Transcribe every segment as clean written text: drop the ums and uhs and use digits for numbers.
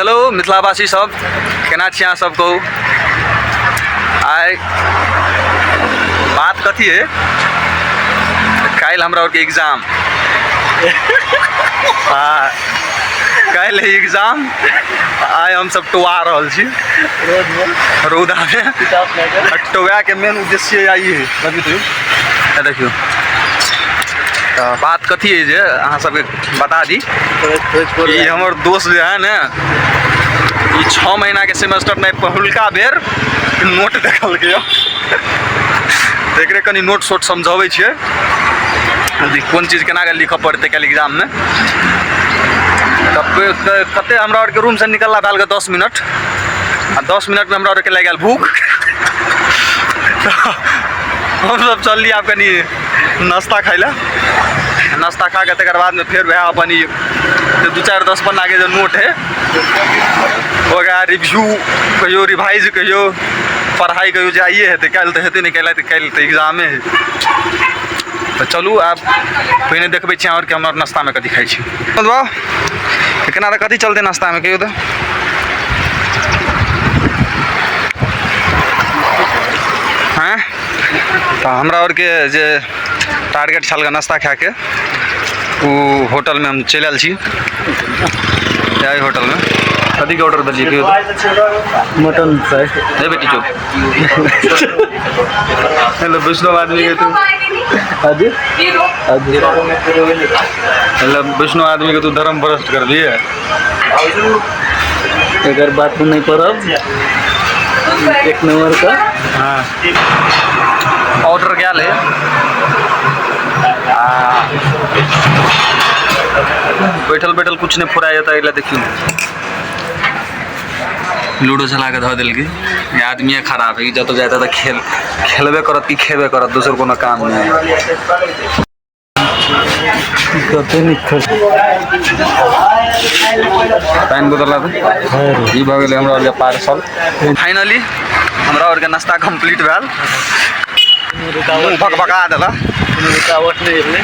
Hello मिथिलावासी सब, केना छी अहाँ सब कहू। आइ बात कथी है, काल्हि हमरा आरके एग्जाम, आ काल्हि है एग्जाम, आइ हम सब टोआ रहल छी रौदामे। आ टोआके मेन उद्देश्य आइ है, देखियौ। तऽ बात कथी है जे अहाँ सबके बता दी कि हमर दोस्त जे है ने, ई 6 महीना के सेमेस्टर में पहिलुका बेर नोट देखलकै यऽ। तऽ एकरे कनि नोट सोट समझाबै छियै कोन चीज केना कऽ लिखऽ पड़तै काल्हि एग्जाममे। तऽ कते हमरा आरके रूमसँ निकलला भेल 10 मिनट, आ 10 मिनटमे हमरा आरके लागि गेल भूख। हमसब चलली आब कनि नाश्ता खाइ लए। नाश्ता खा कऽ तकर बादमे फेर वएह अपन ई 2-4 10 पन्नाके जे नोट है ओकरा रिव्यू कहियो, रिवाइज कहियो, पढ़ाइ कहियो जाइए हेतै। काल्हि तऽ हेतै नहि, काल्हि तऽ काल्हि तऽ एग्जामे है। तऽ चलू आब पहिने देखबै छी अहाँ आरके हमर नाश्तामे कथी खाइ छी। बाबा केना तऽ कथी चलतै नाश्तामे कहियौ तऽ? हँ, तऽ हमरा आरके जे टारगेट छल नाश्ता खायके, ओ होटलमे हम चलि आयल छी। एहि होटलमे कथीके ऑर्डर देलियै कहियौ तऽ? Mutton fry. हे बेटी चुप, हेलो वैष्णव आदमी के तू, हजुर हजुर, हेलो वैष्णव आदमी के तू धर्म भ्रष्ट कर दिए। एकर बात नहीं पड़ब, एक नंबर का। हाँ, ऑर्डर गेल है। आ बैठल बैठल कुछ नहीं फुराय जाता। अगला देखियो लूडो चला के धऽ देलकै। ई आदमीए खराब है, जतऽ जाता तऽ खेल खेलबे करत कि खेबे करत, दोसर कोनो काम नहि। कते नीक खर्च। पानि बोतल लाबू। ई भऽ गेलै हमरा आरके पार्सल। फाइनली हमरा आरके नाश्ता कम्प्लीट भेल, मुँह भकभका देलक, रुकावट नहि एलै।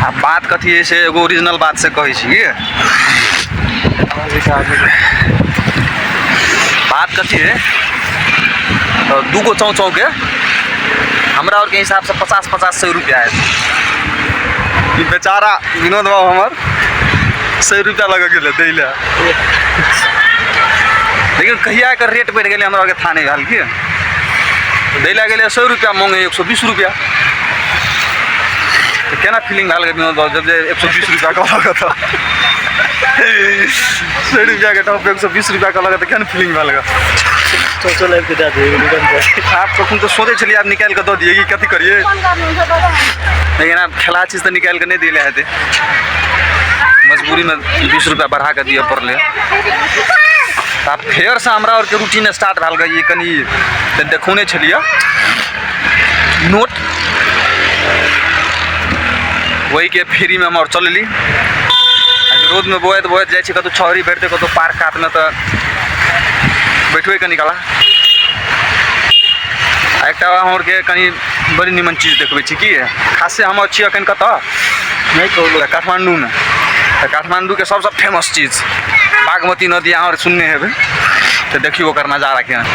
आ बात कथी है से एगो ओरिजिनल बात से कहै छी। बात कथी है तऽ दूगो चौ चौके हमरा आरके हिसाबसँ 50-50 सौ रुपया आयत। ई बेचारा विनोद बाबू हमर 100 रुपया लग गेलै दै लए। लेकिन कहिया एकर रेट बढ़ि गेलै हमरा आरके था नहि भेल। की दै लए गेलै 100 रुपया, मांगे 120 रुपया, तऽ केना फीलिंग भेल विनोद बाबू जब जे 120 रुपया कहलक? तऽ 100 रुपयाके टॉप 120 रुपया कहलक तऽ केहन फीलिंग भेल? चौचौ लाबि कऽ दए दियै दुकान पर। आब कखन तऽ सोचै छलियै आब निकालि कऽ दऽ दियै कि कथी करियै, लेकिन आब खेला चीज तऽ निकालि कऽ नहि दिले हेतै। मजबूरीमे 20 रुपया बढ़ा कऽ दिअ पड़लै। तऽ आब फेरसँ हमरा आरके रूटीन स्टार्ट भेल गऽ। ई कनि तऽ देखौने छलियै नोट, ओहिके फ्रीमे हम आओर चलली। रौदमे बौआइत बौआइत जाइ छी, कतहु छहरी भेटतै, कतहु पार्क कातमे तऽ बैठबै कनि काला। आ एकटा हमरके कनि बड़ी निमन चीज देखबै छी। की खासे हम छी अखन कतऽ? नहि कहू। तऽ काठमाण्डूमे। तऽ काठमाण्डूके सबसँ फेमस चीज बागमती नदी अहाँ आओर सुनने हेबै। तऽ देखियौ ओकर नजारा केहन।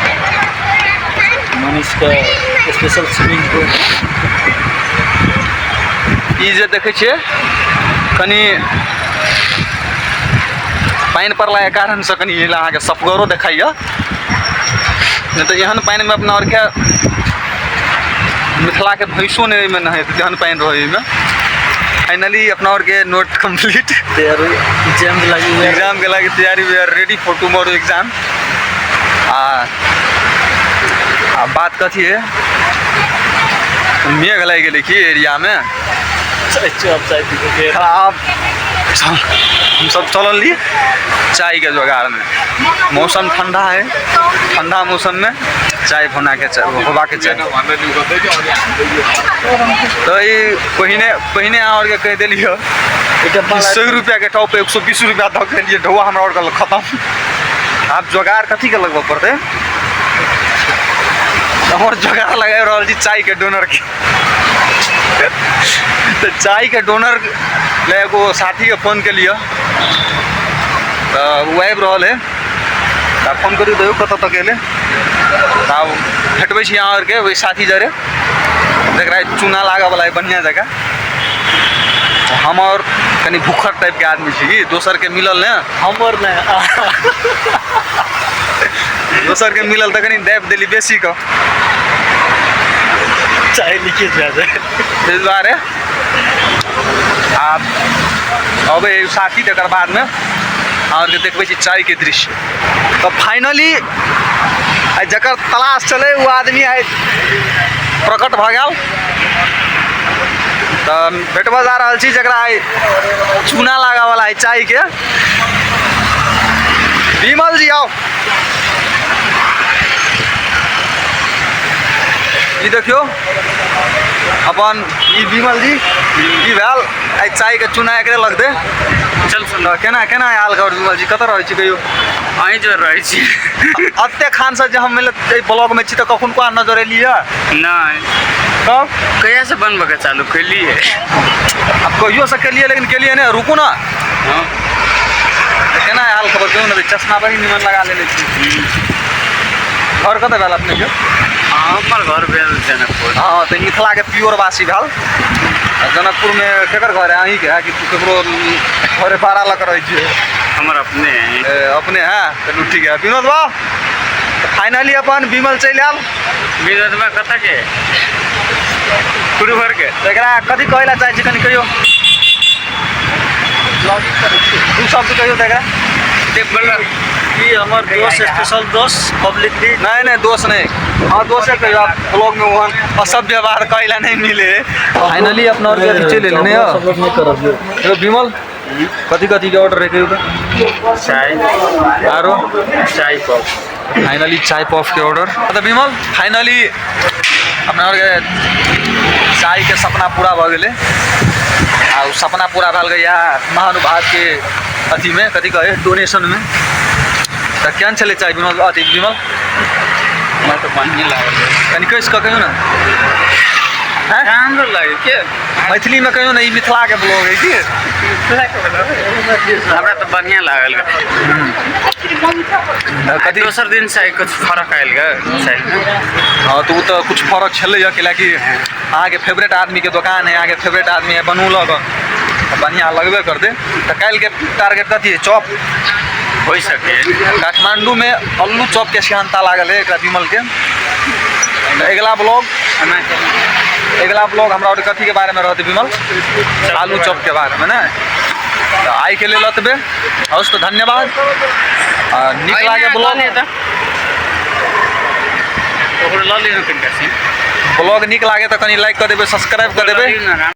मनीष का स्पेशल स्विमिंग पूल। ई जे देखै छियै, कनि पानि पड़लाके कारणसँ कनि अहाँके सफगरो देखाइए, नहि तऽ एहन पानिमे अपना आरके मिथिलाके भैंसो नहि एहिमे नहेत, तेहन पानि रहै एहिमे। फाइनली अपना आरके नोट कम्प्लीट। तैयारी एग्जाम के लागी। एग्जाम के लागी तैयारी, we are ready for tomorrow exam. आ बात कथी है, मेघ लागि गेलै की एरियामे? चाय चाय पी। आब हम सब चलली चाय के जोगाड़ में। मौसम ठंडा है, ठंडा मौसम में चाय बना के होबाके चाही। तऽ ई पहिने पहिने अहाँ आरके कहि देलियै एकटा 100 रुपया के टॉप 120 रुपया दऽ के लिए ढौआ हमरा आरके खत्म। आब जोगाड़ कथी के लगबऽ पड़तै? हमर जोगाड़ लगा रहल छी चाय के डोनर के। तऽ चाय के डोनर ले एगो साथी के फोन केलियै तऽ ओ आबि रहल है। तऽ फोन करियौ तऽ कतऽ तक एलै। तऽ आब भेटबै छी अहाँ आरके ओहि साथी जरे जकरा चूना लागऽवला अइ बढ़िआँ जकाँ। हम आओर कनि भूखड़ टाइपके आदमी छी की दोसरके मिलल ने हमर नहि दोसरके मिलल तऽ कनि दाबि देली बेसी कऽ चाय लिखिए जाए ताहि दुआरे आब अबै साथी तकर बादमे अहाँके देखबै छी चायके दृश्य। तऽ फाइनली आइ जकर तलाश चलै ओ आदमी आइ प्रकट भऽ गेल। तऽ भेटबऽ जा रहल छी जकरा आइ चूना लागऽवला है चायके। विमल जी आउ, ई देखियौ अपन ई विमल जी ई भेल आइ चायके चूना एकरे लगतै। चल सुन तऽ केना केना आयल खबर विमल जी, कतऽ रहै छी कहियो? अहीं जोर रहै छी। एते खान से जे हम मानि लिअ एहि ब्लॉगमे छी तऽ कखुनका नजर एलियै? नहि। तब कहिया से बनबऽके चालू केलियै? आब कहियो से केलियै लेकिन केलियै नहि। रुकू ने। हँ। तऽ केना आयल खबर कहियो ने? चश्मा बड़ी निमन लगा लेने छी। घर कतऽ भेल अपनेके? हमर घर भेल जनकपुर। हँ, तऽ मिथिलाके प्योर वासी भेल। आ जनकपुरमे केकर घर है अहीँके है कि केकरो घरे भाड़ा लऽ कऽ रहै छियै? हमर अपने है। ए, अपने है? चलू ठीक है। विनोद बाबू फाइनली अपन विमल चलि आयल। विनोद बा कतऽ के? कुरुभर के। तऽ एकरा कथी कहै लए चाहै छी कनि कहियौ, दू शब्द कहियौ तऽ एकरा। ई हमर दोस्त, स्पेशल दोस्त, पब्लिकली। नहीं नहीं दोस्त नहीं, हाँ दोस्त कहियो। आप ब्लॉग में वहाँ असभ्य व्यवहार कहै ला नहीं मिले। फाइनली अपना और के अथी चलि एलै ने यौ? सब लोग नहीं करब यौ। यौ विमल, कथी कथी के ऑर्डर है कहियौ तऽ? चाय आरो चाय पॉप। फाइनली चाय पॉप के ऑर्डर। तऽ विमल फाइनली अपना और के चाय के सपना पूरा भऽ गेलै। आ ओ सपना पूरा भऽ गेलै इएह महानुभाव के अथीमे, कथी कहै, डोनेशनमे। तऽ केहन छलै चाय विमल? अथी विमल हमरा तऽ बढ़िएँ लागल। कनि कसि कऽ कहियौ ने। हैं? राम्रो लाग्यो के। मैथिलीमे कहियौ ने, ई मिथिलाके ब्लॉग है की। हमरा तऽ बढ़िआँ लागल। कथी दोसर दिन से कुछ फरक आयल गे चायमे? हँ, तऽ ओ तऽ कुछ फरक छलैए, कैलाकि अहाँके फेवरेट आदमीके दोकान है, अहाँके फेवरेट आदमी है बनौलक, तऽ बढ़िआँ लगबे करतै। तऽ काल्हिके टारगेट कथी है? चॉप होइ सके। काठमांडूमे अल्लू चॉपके सेहनता लागल है एकरा विमलके। तऽ अगिला ब्लॉग, अगिला ब्लॉग हमरा आओर कथीके बारेमे रहतै विमल? आलू चॉपके बारेमे ने। तऽ आइके लेल एतबे। हवस्, तऽ धन्यवाद। आ नीक लागे ब्लॉग ओकरो लऽ लियौ कनिका सीन। ब्लॉग नीक लागे तऽ कनि लाइक कऽ देबै, सब्सक्राइब कऽ देबै। लऽ लियौ ने।